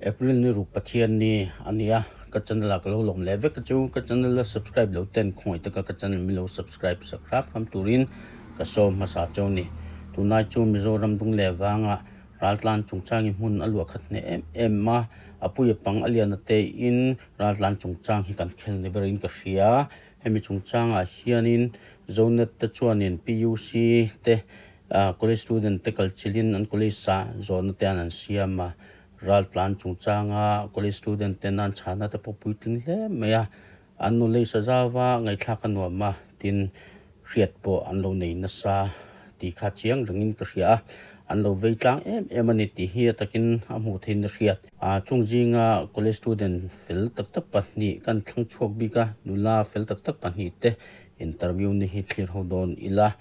April ni ruk Pathian ni a nia, ka channel ah ka lo lawm leh vek a chu, ka channel la subscribe lo ten khawngaih taka ka channel min lo subscribe sak hram hram turin ka sawm hmasa cheu ni. Tunlai chu Mizoram dung leh vangah raltlan chungchangin hmun a luah khat hneh em em a, a pui a pang a lian a teiin raltlan chungchang hi kan khel ni berin ka hria. Hemi chungchangah hianin Zonet te chuanin PUC te College student te kal chilhin an college ah zawhna te an siam a, raltlan chungchanga college student ten an chhana te pawh puitling hle mai a, an knowledge a zau va, ngaihthlak a nuam a, tin hriat pawh an lo nei nasa tih kha chiang rengin ka hria a, an lo vei tlang em em a ni tih hi a takin a hmuh theihin a hriat. Chung zinga college student fel tak tak pahnih kan thlang chhuak bik a, nula fel tak tak pahnih te interview ni hi thlir ho dawn ila.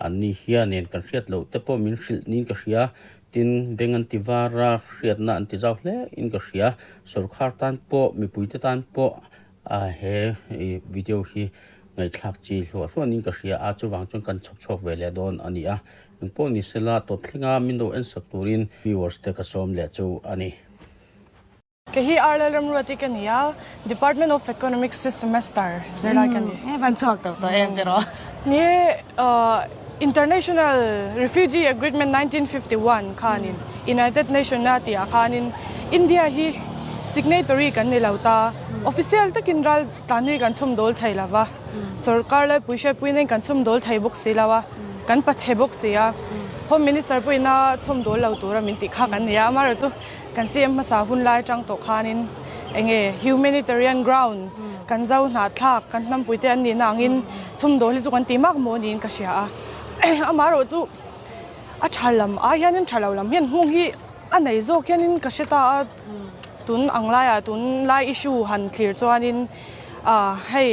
An ni hianin kan hriat loh te pawh min hrilh niin ka hria. Tin, beng an ti var a, hriatna an ti zau hle in ka hria. Sorkar tan pawh, mipuite tan pawh he video hi ngaihthlak chi hluah hluah niin ka hria a, chuvang chuan kan chhawp chhuak ve leh dawn a ni a. Engpawh ni sela, tawp thlenga min lo ensak turin viewers te ka sawm leh chu a ni. Kei hi RL Ramruati ka ni a, Department of Economics sixth semester zirlai ka ni. Hei van chhuak tawh tawh em tiraw? Ni e, International Refugee Agreement 1951 khanin United Nation a tih ah khanin India hi signatory kan ni lo ta, official takin ral tlan hi kan chhawm dawl thei lo va, sorkar laipui hriatpui nen kan chhawm dawl thei bawk si lo a, kan pachhe bawk si a, Home Minister pawhin a chhawm dawl lo tura min tih kha kan ni a, amaherawhchu Kan CM hmasa hun lai atang tawh khanin enge humanitarian ground kan zo hnahthlak kan hnampui te an nihna angin chhumdawl hi chu kan ti mak maw niin ka hria a. Amaherawh chu a tha lam ai hianin tha lo lam hian hmung hi a nei zawk hianin ka hre ta a. Tun ang laiah tun lai issue han thlir chuanin hei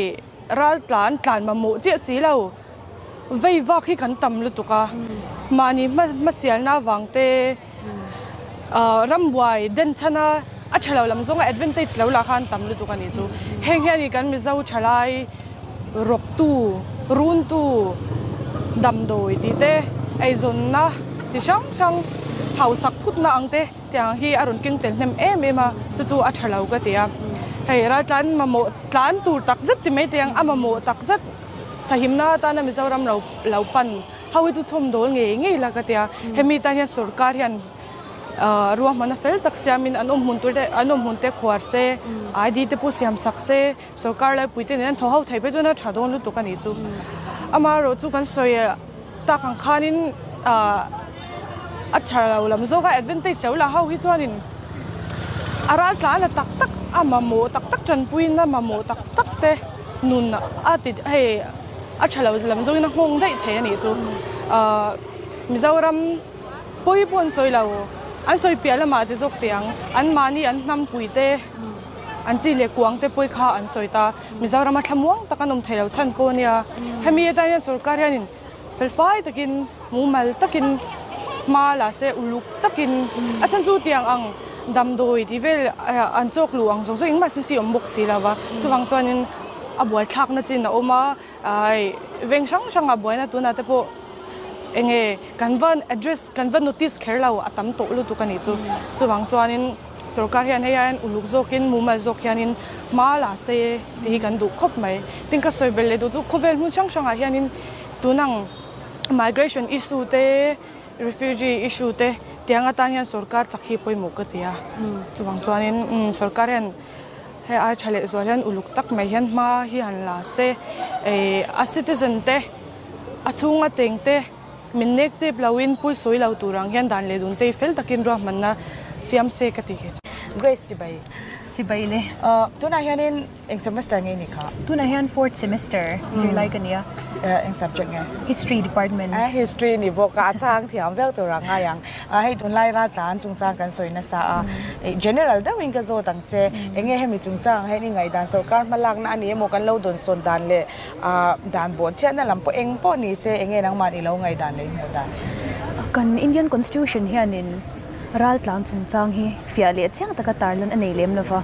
ral tlan tlan mamawh chiah si lo. Vei vak hi kan tam lutuk a, mahni hmasialna avang te rambuai denchhana a tha lo lam zawnga advantage lo lah kha an tam lutuk a nih chu. Heng hian kan Mizo thalai rawktu, runtu, damdawi tih te, eizawnna chi hrang hrang hausak thutna ang te tiang hi a rawn keng tel hnem em em a, chu chu a tha lo ka ti a. Hei raltlan mamawh tlan tur takzet ti mai teh ang, a mamawh takzet. Sahimna atana Mizoram lo lo pan ho hi chu chhawm dawl ngei ngei la ka tia. Hemi tan hian sorkar hian ruahmanna fel tak siamin an awm hmun tur te an awm hmun te khuar se, ID te pawh siam sak se, sorkar laipui te nen an thaw ho thei phei chuan a tha dawn lutuk a nih chu. Amaherawh chu kan sawi tak ang khanin a tha lo lam zawk a advantage lo la ho hi chuanin a ral tlan a tak tak a mamawh tak tak tanpuina mamawh tak tak te nun a ti hei a tha lo lam zawngin a nghawng daih thei a nih chu ahh Mizoram pawi pawh an sawi lo an sawi piah lamah ti zawk teh ang an mahni an hnampui te an chi leh kuang te pawi kha an sawi ta Mizorama thlamuang tak an awm thei lo chhan pawh a nia hemi atan hian sorkar hianin felfai takin mumal takin hma la se uluk takin a chhan chu tiang ang damdawi tih vel an chawk luh ang zawng zawng engmah sin si awm bawk si lo va chuvang chuanin a buaithlakna chin a awm a ai veng hrang hrangah buaina tunah te pawh eng nge kan va address kan va notice kher lo a tam tawh lutuk a nih chu chuvang chuanin. Sorkar hian hei hian uluk zawkin mumal zawk hianin hma la se tih hi kan duh khawp mai. Tin ka sawi belh leh duh chu khawvel hmun hrang hrangah hianin tunang migration issue te refugee issue te tiang atan hian sorkar chak hi pawimawh ka ti a. Chuvang chuanin sorkar hian hei ai tha leh zual hian uluk tak mai hian hma hi han la se ih a citizen te a chhunga cheng te. Min nek chep loin pui sawi lo tur ang hian dan leh dun te hi fel takin ruahmanna siam se ka ti hi chu. Grace Chibai. Chibai le. Tunah hianin eng semester nge ni kha? Tunah hian fourth semester zirlai ka ni a. Eng subject nge? History department. History ni bawk a, a chhang thiam viau tur ang ngai ang. Hei tunlai raltlan chungchang kan sawi nasa a, general deuhin ka zawt ang che, eng nge hemi chungchang hian i ngaihdan sorkar hmalakna a ni emaw kan lo dawnsawn dan leh A dan bawh chhiatna lam pawh eng pawh ni se eng nge nangmah i lo ngaihdan leh i hmuh dan? Kan Indian Constitution hianin raltlan chungchang hi fiah leh chiang taka tarlan a nei lem lova.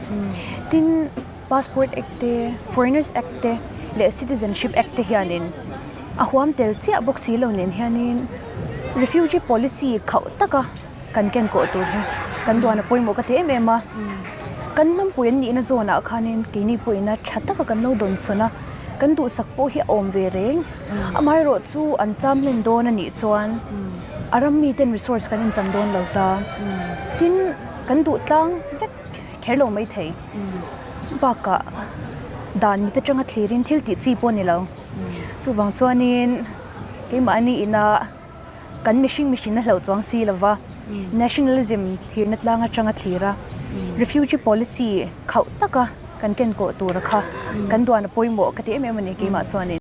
Tin, Passport Act te, Foreigners Act te leh Citizenship Act te hianin a huam tel chiah bawk si lo nen hianin Refugee Policy khauh taka kan ken kawh tur hi. kan duan a pawimawh ka ti em em a. Kan hnampui an nihna zawnah khanin keini pawhin a tha taka kan lo dawnsawn a, kan duhsak pawh hi a awm ve reng. Amaherawhchu an cham hlen dawn a nih chuan a ram miten resource kan inchan dawn lo ta. Tin, kan duh tlang vek kher lo maithei. Bakah dan mit atanga thlirin thil tih chi pawh a ni lo. Chuvang chuanin keimahni ina kan mihring mihrinna hlauh chuang si lova nationalism thlirna tlang atanga thlir a, refugee policy khauh taka kan ken kawh tura kha kan duan a pawimawh ka ti em em a ni keimah chuanin.